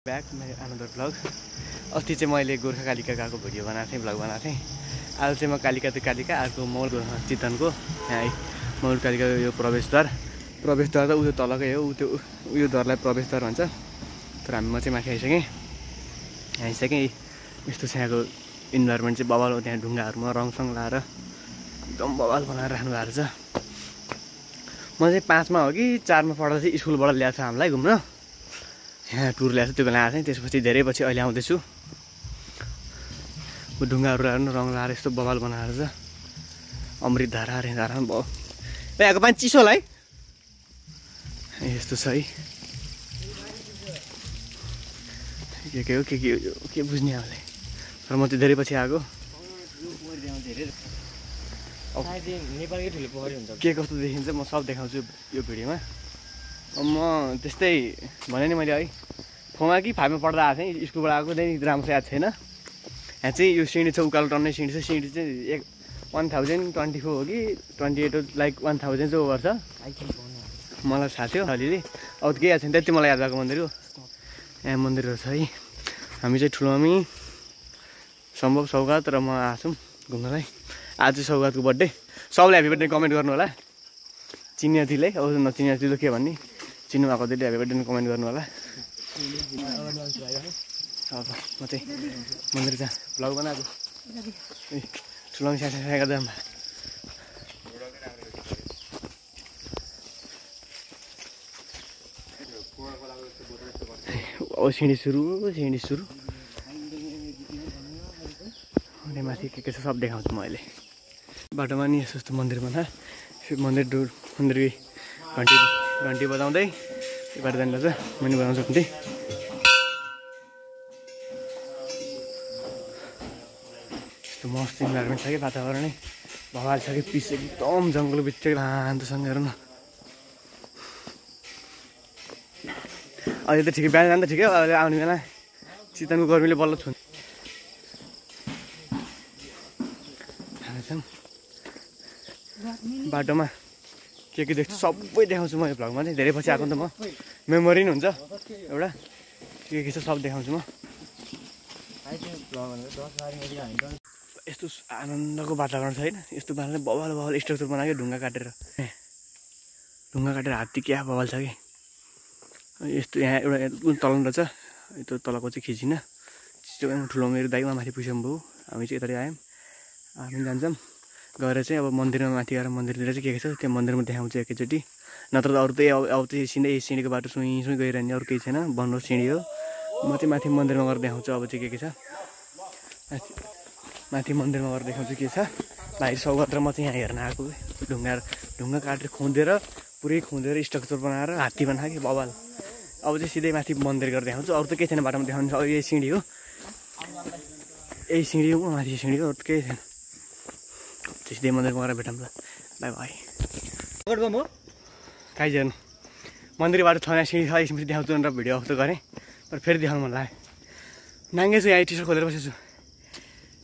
Back मेरो another vlog. अस्ति चाहिँ मैले गोर्खा कालिका गएको भिडियो बनाएको थिएँ, भ्लग बनाएको थिएँ। आज चाहिँ म कालिका त कालिका अर्को मौल चितवनको यहाँ मौल कालिका यो प्रवेशद्वार त उयो तलकै हो, उयो द्वारलाई प्रवेशद्वार भन्छ। तर म चाहिँ माथि आइसकेँ। यस्तो छ यहाँको इन्भाइरोमेन्ट चाहिँ बवाल हो। त्यहाँ ढुङ्गाहरूमा रङसङ लाएर एकदम बवाल बनाएर राख्नु भएको छ। म चाहिँ 5 मा हो कि 4 मा पढ्दा चाहिँ स्कुलबाट ल्याएको छ हामीलाई घुम्न, यहाँ टुर ल्याएको छ। त्यो बेला आएको थिएँ, त्यसपछि धेरै पछि अहिले आउँदैछु। ढुङ्गाहरू लाएर रङ लाएर यस्तो बवाल बनाएर छ। अमृतधारा रेधारा भयो। यहाँको पानी चिसो होला है, यस्तो छ है। के हो के बुझ्ने आफूले। तर म चाहिँ धेरै पछि आएको। के कस्तो देखिन्छ म सब देखाउँछु यो भिडियोमा। म त्यस्तै भने नि मैले है, 4 मा कि 5 मा पढ्दा आएको थिएँ, स्कुलबाट आएको त्यही राम्रो याद छैन। यहाँ चाहिँ यो सिँढी छ, उकालो टन्ने सिँढी छ। सिँढी चाहिँ 1024 हो कि 28 हो, लाइक 1000 चाहिँ ओभर छ। मलाई थाहा थियो अलिअलि, अब केही याद छैन। त्यति मलाई याद भएको मन्दिर हो। यहाँ मन्दिरहरू छ है। हामी चाहिँ ठुलो मम्मी, सम्भव, सौगात र म आएको छौँ घुम्नलाई। आज चाहिँ सौगातको बर्थडे। सबले ह्याप्पी बर्थडे कमेन्ट गर्नु होला। चिन्ने दिले, अब नचिन्ने दिलो के भन्ने, चिन्नु भएको दिले ह्याप्पी बर्थडे कमेन्ट गर्नु होला। अब म चाहिँ मन्दिर जहाँ भ्लग बनाएको ठुलो सानो गर्दा अब सिँढी सुरु अनि माथि के छ सब देखाउँछु म अहिले। बाटोमा नि यस्तो यस्तो मन्दिर बना, मन्दिरकै घन्टी बजाउँदै यो बाटो जाँदा चाहिँ मैले बजाउन सक्थेँ। यस्तो मस्त इन्भाइरोमेन्ट छ कि, वातावरणै भवाल छ कि, पिस एकदम जङ्गल बिचै शान्तसँग। हेर्नु न, अहिले त ठिकै, बिहान जाँदा ठिकै हो। अहिले आउने बेला चितवनको गर्मीले बल्ल छु। बाटोमा के देख्छु सबै देखाउँछु म यो भ्लगमा चाहिँ। धेरै पछि आएको नि त म, मेमोरी नि हुन्छ एउटा। के छ सब देखाउँछु म। यस्तो आनन्दको वातावरण छ होइन। यस्तो बनाएर बवाल स्ट्रक्चर बनायो ढुङ्गा काटेर हात्ती क्या बवाल छ कि। यस्तो यहाँ एउटा तलन रहेछ, त्यो तलको चाहिँ खिचिन। ठुलो मेरो दाइमा माथि पुग्छौँ भयो। हामी चाहिँ यता आयौँ, हामी जान्छौँ गएर चाहिँ अब मन्दिरमा माथि गएर मन्दिरतिर चाहिँ के छ त्यो मन्दिरमा देखाउँछु एकैचोटि। नत्र त अरू त अब चाहिँ सिँढीको बाटो सुई गइरहने, अरू केही छैन। बन्द सिँढी हो। म चाहिँ माथि मन्दिरमा गएर देखाउँछु अब चाहिँ के छ। माथि मन्दिरमा गएर देखाउँछु के छ। भाइ सौगात र म चाहिँ यहाँ हेर्न आएको। ढुङ्गा काटेर पुरै खुँदेर स्ट्रक्चर बनाएर हात्ती बनाएको कि बवाल। अब चाहिँ सिधै माथि मन्दिर गरेर देखाउँछु। अरू त केही छैन बाटोमा देखाउनु। यही सिँढी हो, माथि सिँढी हो, केही छैन। सिधै मन्दिरमा गएर भेटौँ ल। By by. कहीँ जानु, मन्दिरबाट छ सिँढी छ, यसपछि देखाउँछु भनेर भिडियो अफ त गरेँ, तर फेरि देखाउनु मन लाग्यो। नाङ्गे छु यहाँ, टी सर्ट खोलेर बसेछु।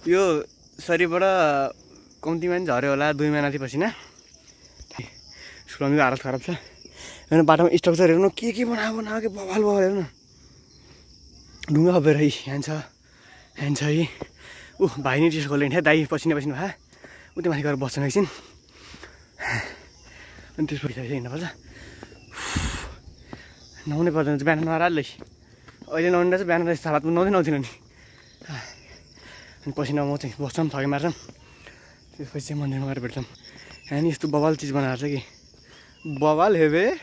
यो शरीरबाट कम्तीमा पनि झऱ्यो होला 2 महिनाथि पसिना। सुलाउनुको हालत खराब छ। हेर्नु बाटोमा स्ट्रक्चर हेर्नु के बनाएको कि बवाल हेर्नु। ढुङ्गा खपेर यहाँ छ है। भाइ नि टी सर्ट खोल्दैन, दाइ पसिना भए उता माथि गएर बस्छन् एकछिन। अनि त्यसपछि हिँड्नुपर्छ। नुहाउनै पर्दैन, बिहान नरालै। अहिले नुहाउनु चाहिँ बिहान हालत नुहाउँदैन नि। अनि पसिना म चाहिँ बस्छौँ, थके मार्छौँ। त्यसपछि चाहिँ मन्दिरमा गएर भेट्छौँ। यहाँ नि यस्तो बवाल चिज बनाएर छ कि बवाल हेबे।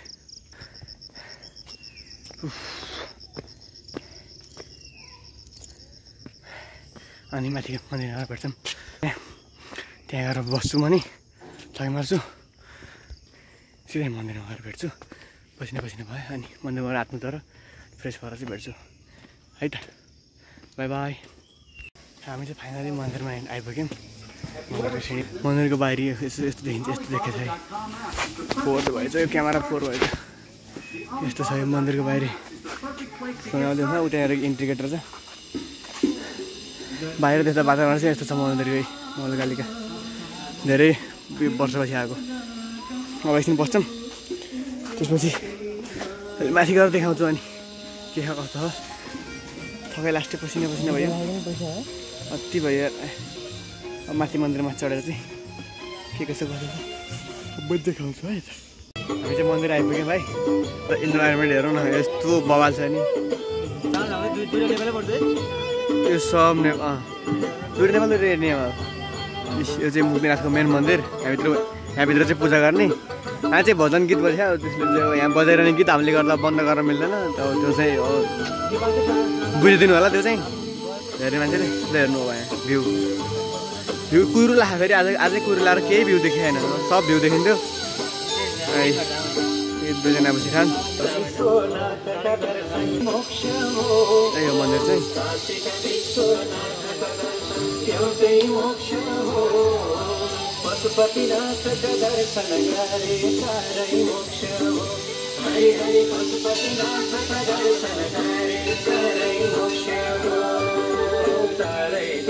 अनि माथि मन्दिरमा गएर भेट्छौँ। त्यहाँ गएर बस्छु म नि, थके मार्छु। सिधै मन्दिरमा गएर भेट्छु। पसिना भयो। अनि मन्दिरमा गएर हात मुतेर फ्रेस भएर चाहिँ भेट्छु है त। By by. हामी चाहिँ फाइनली मन्दिरमा आइपुग्यौँ। मन्दिरको बाहिरी यस्तो देखिन्छ, यस्तो देखेको छ है। 4 भएछ यो क्यामेरा, 4 भएछ। यस्तो छ यो मन्दिरको बाहिरी। उता हेरेर इन्ट्री गेट रहेछ। बाहिर देख्दा वातावरण चाहिँ यस्तो छ मन्दिरकै, मौल कालिका। धेरै वर्षपछि आएको। अब एकछिन बस्छौँ, त्यसपछि माथि गएर देखाउँछु अनि के कस्तो हो। थकै लास्टै पसिना भयो अति भयो यार। अब माथि मन्दिरमा चढेर चाहिँ के कसो गरेर बज देखाउँछु है। हामी चाहिँ मन्दिर आइपुग्यौँ भाइ। त इन्भाइरोमेन्ट हेरौँ न यस्तो बवाल छ नि। यो सब दुईवटा नेपाल दुईवटा नेपाल। यो चाहिँ मुक्तिनाथको मेन मन्दिर। यहाँभित्र चाहिँ पूजा गर्ने। यहाँ चाहिँ भजन गीत बज्छ त्यसले चाहिँ यहाँ बजाइरहने गीत हामीले गर्दा बन्द गर्न मिल्दैन। त्यो चाहिँ हो बुझिदिनु होला। त्यो चाहिँ धेरै मान्छेले हेर्नु हो यहाँ भ्यू कुहिरो लाग्यो फेरि आजै कुहिरो लगाएर केही भ्यू देखेन। सब भ्यू देखिन्थ्यो। दुईजना बसी खान यो मन्दिर चाहिँ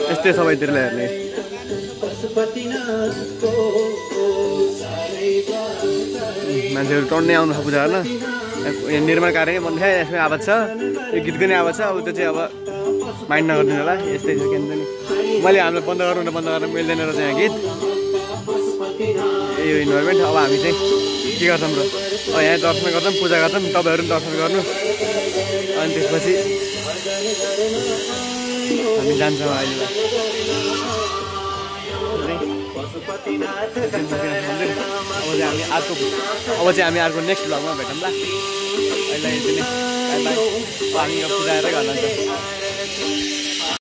यस्तै सबैतिर हेर्ने मान्छेहरू टन्नै आउनु छ पूजा गर्न। निर्माण कार्य भन्ने यसमै आवाज छ। यो गीतको नै आवाज छ। अब त्यो चाहिँ अब माइन्ड नगरिदिनु होला। यस्तै छ के हुन्छ नि। मैले हामीलाई बन्द गर्न मिल्दैन रहेछ यहाँ गीत। यो इन्भाइरोमेन्ट। अब हामी चाहिँ के गर्छौँ र अब यहाँ दर्शन गर्छौँ पूजा गर्छौँ। तपाईँहरू पनि दर्शन गर्नु। अनि त्यसपछि हामी जान्छौँ अहिले। अब चाहिँ हामी अर्को नेक्स्ट भ्लगमा भेटौँ ल। अहिले यति नै बाई बाई। हामी पूजा गरेरै गर्न जान्छौँ।